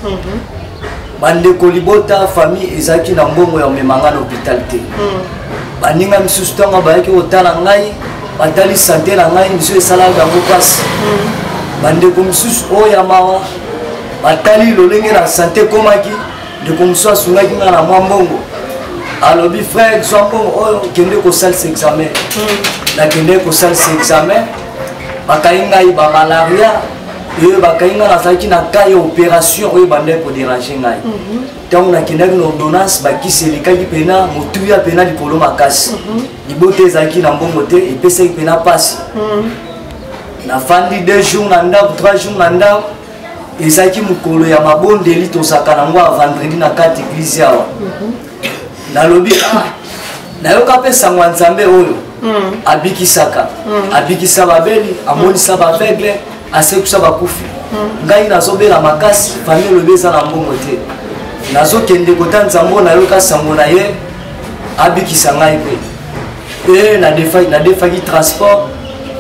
Bandeko, libota, famille ezalaki na mbongo ya komema ngai na hôpital te. Baninga misusu, ntango bayaki kotala ngai, batali santé na ngai, misu esalaka yango mpasi. Bandeko misusu oyo ya mawa batali lolenge na santé ekomaki. Ndeko mosusu asungaki ngai na mwa mbongo, alobi: "Frère, zwa mbongo oyo, kende kosalisa examen." Nakende kosalisa examen, bakangi ngai bamalaria oyo bakangi ngai. Nazalaki na cas ya opération oyo ebandaki kodéranger ngai. Ntango nakendaki na ordonnance, bakisi elekaki mpena motuya, mpena likolo makasi. Libota ezalaki na mbongo te, epesaki mpena mpasi. Nafandi 2 jours na ndako, 3 jours na ndako. Ezalaki mokolo ya mabondeli, tozalaka nango ya vendredi na kati église awa. Nalobi: "Ah, nayoka mpe sango ya Nzambe oyo abikisaka, abikisa babeli, amonisa baaveugle, asekusa bakufi. Ngai nazobela makasi, famille elobi eza na mbongo te. Nazokende kota Nzambe oyo nayoka sango na ye, abikisa ngai mpe." E nadefaki transport,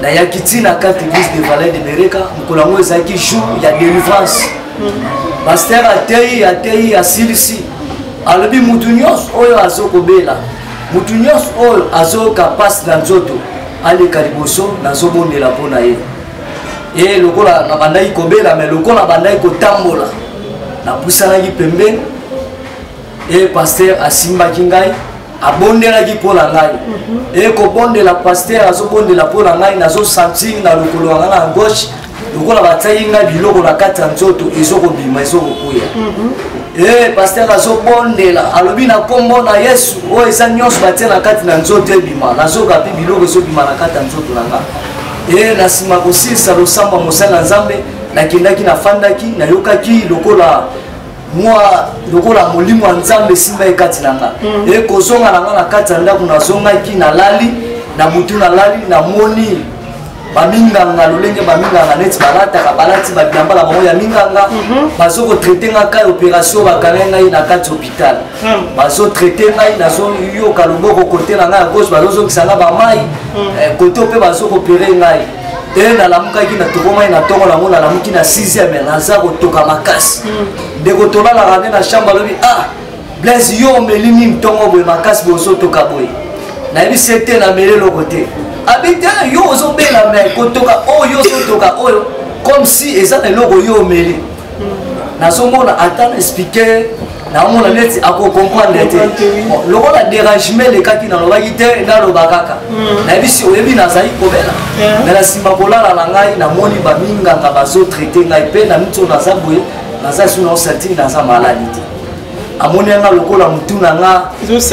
nayaki ntina kati église de Valeur de Bereka. Mokolo yango ezalaki jour ya délivrance. Pasteur ateyi, ateyi, asilisi, alobi: "Mutu nyonso oyo azokobela, mutu nyonso oyo azoyoka mpasi na nzoto, aleka liboso, nazobondela mpo na ye." E lokola nabandaki kobela, me lokola nabandaki kotambola, napusanaki pembeni. E pasteur asimbaki ngai, abondelaki mpo na ngai. E kobondela, pasteur azobondela mpo na ngai, nazosentir na lokolo ya ngai na gauche lokola batiaki ngai biloko na kati ya nzoto, ezokobima, ezokokwea. E pasteur azobondela, alobi: "Na nkombo na Yesu, oyo eza nyonso batie na kati na nzoto ebima." Nazoka mpe biloko ezobima na kati ya nzoto na nga. E na nsima kosilisa losambo ya mosali na Nzambe, nakendaki, nafandaki, nayokaki lokola mwa lokola molimo ya Nzambe esimba ye kati na nga. E kozonga na nga na kati ya ndako, nazongaki, nalali na butu, nalali, namoni Baminganga, lolenge baminganga neti balataka, balati babilamba na bango ya minganga, bazo kotraite nga kai opération, bakangai ngai na kati hôpital, bazotraite ngai, nazoyoka loboko kote na ngai ya gauche, bazozongisa ngai bamai kote mpe bazokopere ngai. E nalamukaki na tokomai na ntongo nango, nalamuki na 6e, naza kotoka makasi. Ndeko tolalaka nde na chambre alobi: "Ah Blaise, yo omeli nini ntongo boye makasi boye, ozotoka boye?" Nayebisi ye te, nameli eloko te. Abi te, yo ozobela, me kotoka oyo ozotoka oyo comme si eza na eloko yo omeli. Nazomona ata na expliquer, naomona neti akocomprendre te. Bon, lokola dérangement elekaki, nalobaki te, naloba kaka, nayebisi: "Oyebi, nazali kobela, me na nsima kolala na ngai, namoni baminganga bazotraite ngai, mpe na miti oyo naza boye, naza su naosentir naza maladi te." Amoni yanga lokola motu na nga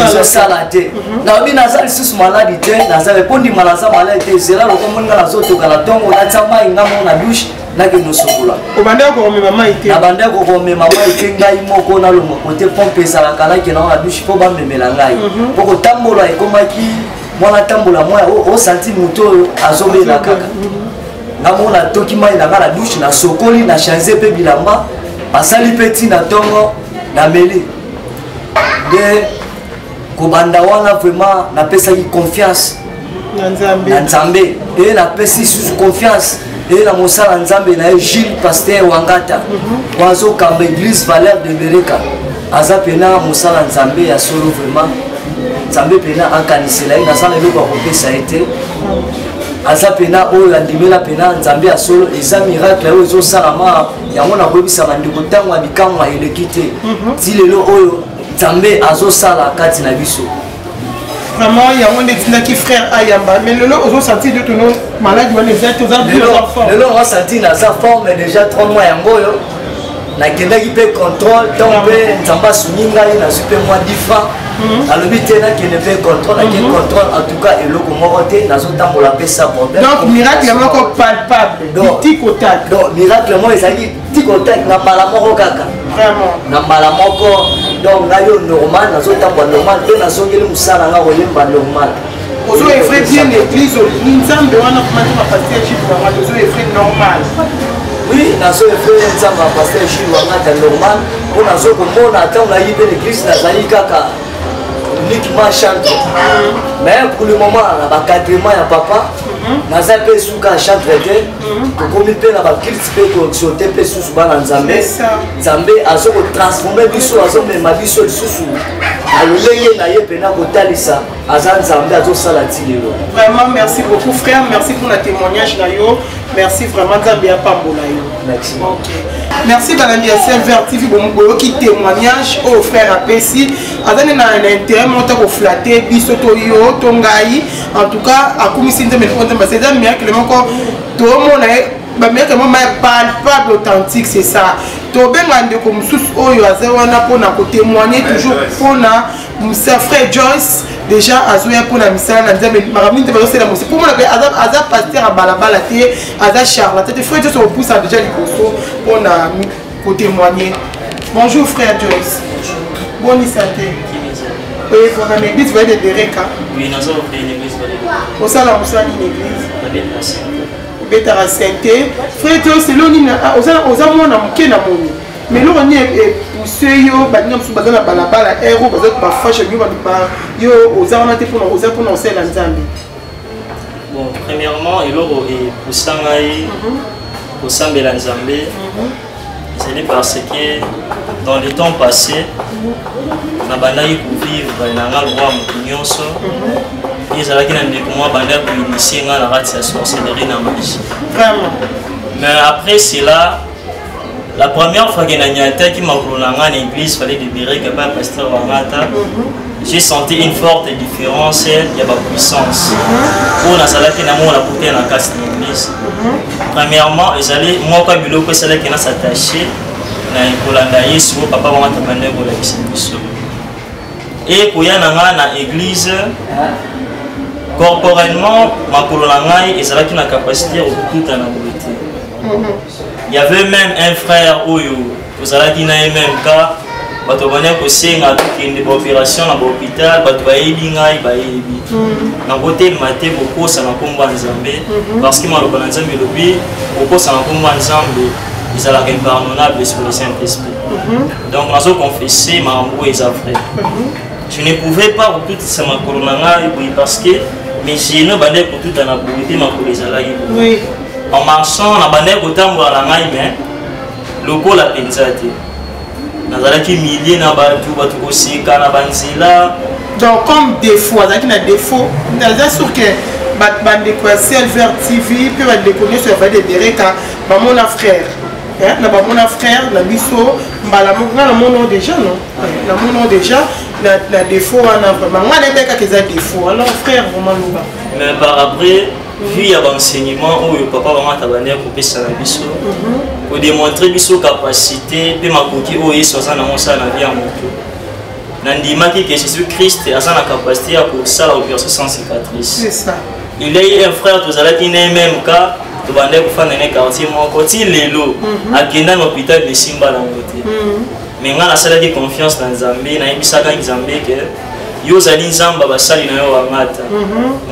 ezosala te. Nalobi naza lisusu maladi te, naza mpo ndima naza maladi te. Zela, loko moni nga nazotoka na ntongo, natia mai nga moko na douche, nakende osokola.
Obandaki komema mai te?
Nabandaki komema mai te. Ngai moko nalongwa kote pompe ezalaka, nakende na douche mpo bamemela ngai, mpo kotambola ekomaki mwana tambola mwa osanti moto oyo azobela kaka. Nga moko natoki mai na nga na douche, nasokoli, na change mpe bilamba, basali mpe ntina ntongo, nameli. Nde kobanda wana vraiment napesaki confiance
na Nzambe.
Na Nzambe, e napesi lisusu confiance e na mosala Nzambe na ye Gilles Pasteur Wangata, po azokamba église Valeur de Bereka. Aza mpena mosala Nzambe ya solo. Vraiment Nzambe mpena akanisela ye. Naza na eloko ya kopesa ye te. Aza mpena oyo andimela mpena Nzambe ya solo. Eza miracle oyo ezosalama yango. Nakoyebisa bandeko, ntango ya bikamwa eleki te. Ti lelo oyo Nzambe azosala kati na biso.
Vraiment, yango nde etindaki frère ayamba. Mais lelo ozosentir nde tono maladi wana eza te, oza bien, oza fort?
Lelo osentir naza fort, mais déjà 3 mois yango oyo nakendaki mpe contrôle. Ntango mpe Nzambe asungi ngai, nazwi mpe mwa 10 francs, nalobi te nakende mpe contrôle. Nake contrôle, en tout cas eloko moko te, nazotambola mpe sans problème.
Donc miracle moko palpable, tic au tac.
Donc miracle moko ezalaki tic au tac, na mbala moko kaka.
Vraiment.
Na mbala moko. Donc ngai oyo normal, nazotambola normal mpe nazongeli mosala nga koyemba normal.
Ozo œuvrer bien l'église, olingi Nzambe wana komati bapasteur Gilles Wangata, ozo œuvrer normal?
Oui, nazo œuvrer Nzambe ya pasteur Gilles Wangata normal, mpo nazo komona ntango nayi mpe l'église, nazali kaka uniquement chantre, mais pour le moment na baencadrement ya papa, naza mpe suka chantre te. Tokomi mpe na baculte mpe koexhorte mpe susu bana Nzambe.
C'est ça.
Nzambe azo kotransforme biso, azomema biso lisusu na lolenge na ye mpena kotalisa aza Nzambe, azosala ti lelo.
Vraiment, merci beaucoup frère, merci pour la témoignage na yo, merci vraiment, Nzambe apambola yo.
Merci.
Ok, merci. Balandi ya Silver TV, boyoki témoignage oyo frère apesi. Aza nde na intérêt moko ta koflatter biso to yo to ngai. En tout cas akumisi Nzambe mpo Nzambe eza miracle moko tomona ye, bamiracle moko ma palpable, authentique, c'est ça. Tobenga ndeko mosusu oyo aza wana mpona kotémoigner toujours mpona Musa. Frère Joyce déjà azoya mpona misala na Nzambe, makambo nini te bazosala mosi mpo mona mpe aza pasteur ya balabala te, aza charlatan te. Frère Joyce opusa déjà liboso mpona kotémoigner. Bonjour frère Joyce, boni santé? Oyebaka na église Vallée de Bereka?
Oui, naza ofrère na église Vallée de
Osala mosala nini église?
Babeta synthé.
Obetaka synthé. Frère Joyce, elo nini? Oza mwana moke na moni, mais eloko nini epousse yo? Baninga mosusu baza na balabala ero, baza bafashe yo, yo oza wana te mpona oza mpona osalela Nzambe.
Bon, premièrement, eloko epusa ngai kosambela Nzambe ezali parce que dans le temps passé nabandaki kovivre na nga lokwa moto nyonso. Ezalaki na ndeko moko abandaki koinitier nga na kati ya sorcellerie na magie. Mais après cela, la première fois que nanyataki makolo na nga na église Vallée de Bereka pa pasteur Wangata, j'ai senti une forte différence ya bapuissance oyo nazalaki nango na kuta na kati na église. Premièrement, ezali moko ya biloko esalaki na s'attache na kolanda Yesu oyo papa Wangata bandaki kolakisa biso. E koya na ngai na église, corporellement makolo na ngai ezalaki na capacité ya kokuta na boye te. Il y avait même un frère oyo tozalaki na ye même cas. Bato babandaki kosenga tokende baopération na bahôpital, bato bayebi ngai, bayebi nakotelema te kokosa na nkombo ya Nzambe, parce que maloba na Nzambe elobi kokosa na nkombo ya Nzambe ezalaka impardonnable sur le Saint Esprit. Donc nazoconfesse makambo oyo eza vrai. Je ne pouvais pas kotutisa makolo na ngai boye parce que mes genoux bandaki kotuta na boye mpe makolo ezalaki boye. En marchant, na bandaki kotambola na ngai, mais lokola mpenza te, nazalaki milie na bato, bato koseka na banzela.
Donc comme défaut, azalaki na défaut. Naza sûr que bandeko ya Silver TV mpe bandeko nyonso ya Vallée de Bereka bamona frère, na bamona frère na biso mbala moko. Nga namona déjà, non, namona déjà na défaut wana. Vraiment, nga nayebi kaka eza défaut. Alors frère, vraiment loba.
Mais par après, vu ya baenseignement oyo papa Wangata bandeki kopesa na biso, kodémontrer biso capacité mpe makoki oyo Yesu aza nango osala na vie ya moto, nandimaki ke Jésus Christ aza na capacité ya kosala opération sans cicatrice.
C'est ça.
Il y a eu un frère, tozalaki na même cas, tobandaki kofanda na quartier moko. Ti lelo akenda na hôpital, esimba nango te. Mais ngai nasalaki confiance na Nzambe. Nayebisaka Nzambe ke yo ozali Nzambe, basali na yo Wangata.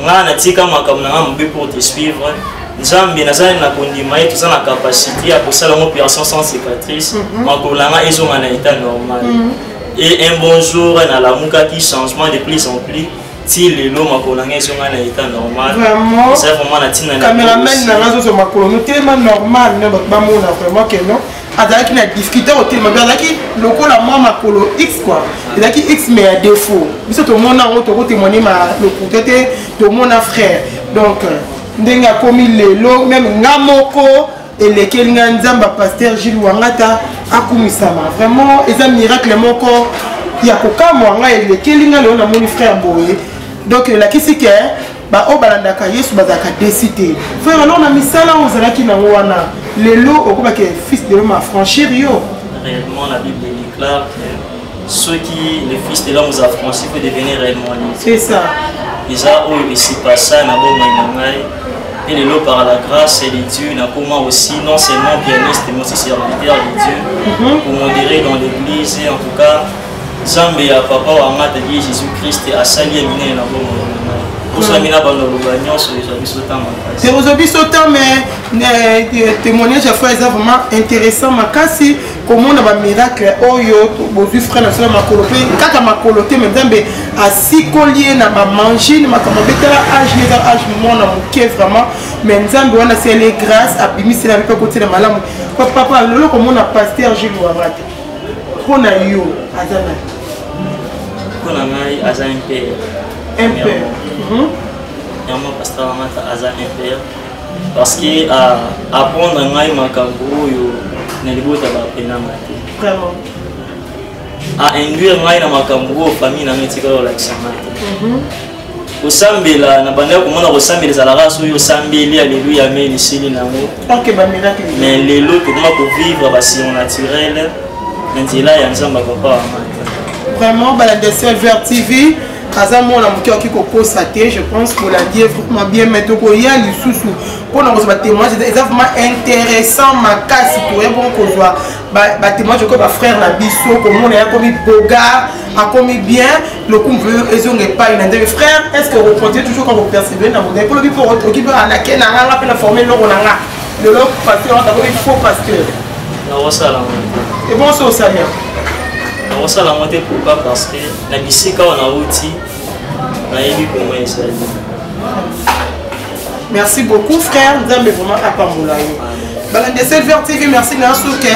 Ngai natika makambo na ngai mobe pour te suivre, Nzambe. Nazali na kondima ye, toza na capacité ya kosala ngo opération sans cicatrice, makolo na ngai ezonga na état normal. Et un bon jour nalamukaki, changement de plus en plus, ti lelo makolo na ngai ezonga na état normal.
Vraiment.
Eza vraiment na ntina.
Cameraman na nga azozwa makolo no telema normal no, bato bamona vraiment ke non, azalaki na difficulté kotelema mpe azalaki lokola mwa makolo x quoi, ezalaki x mais ya défaut. Biso tomona yango, tokotémoigne ma lokuta te, tomona frère. Donc ndenge akomi lelo, même nga moko elekeli ngai. Nzambe ya pasteur Gilles Wangata akumisama. Vraiment eza miracle moko ya kokamwa. Ngai elekeli ngai lelo, namoni frère boye. Donc elakisi ke baoyo balandaka Yesu bazalaka déçus te. Frère, alors na misala oyo ozalaki nango wana, lelo okobake Fils de l'homme affranchir yo?
Réellement, la Bible déclare que ceux qui le Fils de l'homme vous affranchit, vous devenez réellement libre.
C'est ça.
Eza oyo esipasa na bomoi na ngai. Et lelo, par la grâce de Dieu, nakoma aussi non seulement pianiste mais aussi serviteur de Dieu pour modérer dans l'église. En tout cas, Nzambe ya papa Wangata ye Jésus Christ asali ye minene na bomoi na ngai. Osalami na bando loba nyonso, ezwa biso ntango makasi.
Te, ozwa biso temps, mais témoignage ya frère eza vraiment intéressant makasi, komona bamiracle oyo bozwi. Frère na biso na makolo, mpe kaka makolo te, mais Nzambe asikoli ye na bamangine, makambo abetala age eza age mwana moke vraiment. Mais Nzambe wana asali grâce, abimisela mpe kotiela malamu. Papa, lelo komona pasteur Gilles Wangata, mpo na yo aza nani?
Mpo na ngai aza un père.
Un père.
Yango pasteur Wangata aza un père parce que apprendre ngai makambo oyo na libota baaprenanga te. Ainduire ngai na makambo oyo famille na ngai etikala olakisa ngai te. Kosambela na bandaki komona kosambela ezalaka soki osambeli aleluya, amen, esili nango.
Ok, bamiracle.
Mais lelo tokoma kovivre basurnaturel na nzela ya Nzambe ya papa Wangata.
Vraiment, balandi ya Silver TV, aza mwana moke, akoki kokosa te. Je pense bolandi ye vraiment bien. Mais tokoya lisusu mpona kozwa batémoignage, eza vraiment intéressant makasi. Toya bongo kozwa batémoignage okoyo bafrère na biso, komona ye akomi bogar, akomi bien. Lokumu ezonga epai na Nzambe. Frère, est ce que okocontinue toujours kaka kopersévérer na modèle mpo lobi mpo oki mpe anake na nga, nga mpe na forme eloko na nga? Lelo pasteur wana akomi faux pasteur.
Nakosala yango te.
Ebongo so osali yango?
Nakosala yango te. Pourquoi? Parce que na bisika oyo nauti, nayebi koma ezali.
Merci beaucoup frère, Nzambe vraiment apambola yo. Balandi Silver TV, merci na suke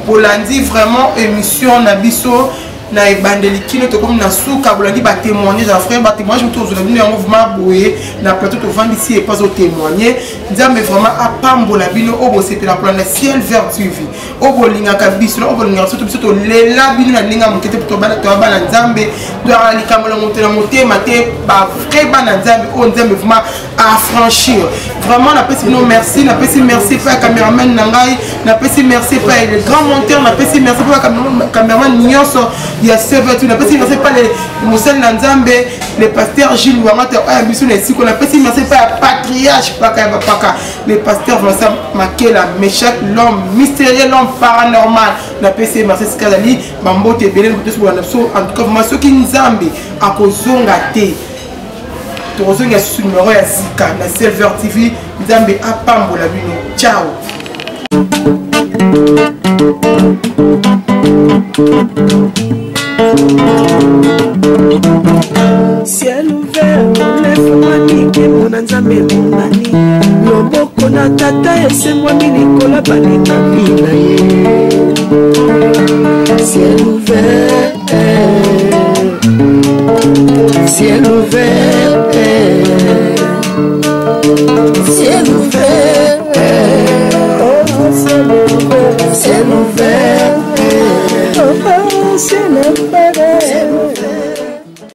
bolandi vraiment émission na biso na ebandeli kino tokomi na suka. Bolandi batémoignage ya frère, batémoignage moto ozwela bino yango vraiment boye na plateau, tovandisi epa azotémoigne. Nzambe vraiment apambola bino oyo bosepela kolanda Ciel Vert TV, oyo bolingaka biso, oyo bolingaka biso. Biso tolela bino na ndenge ya moke te. Toya bana Nzambe, toyaka likambo na moto na motema te, bavrai bana Nzambe oyo Nzambe vraiment affranchir. Vraiment napesi bino merci. Napesi merci epai ya cameraman na ngai, napesi merci epai le grand monteur, napesi merci mpo cameraman nyonso. ya CV. Napesi merci epai mosali na Nzambe, le pasteur Gilles Wangata, oyo ya biso na esiko. Napesi merci epai ya patriarche, paka ya bapaka, le pasteur Vincent Makela Meshak, l'homme mystérieux, l'homme paranormal. Napesi ye merci esika azali, bambote ebele na biso. En tout cas vraiment, soki Nzambe akozonga te, tokozonga susu numero ya sika na Silver TV. Nzambe apambola bino. Ciao.
Ciel ouvert olefungwami, nkembo na Nzambe emonani, loboko na Tata esengwami likolo balingami na ye. Ciel ouvert, ciel ouvert, ciel ouvert, oh, ciel ouvert, ciel ouvert.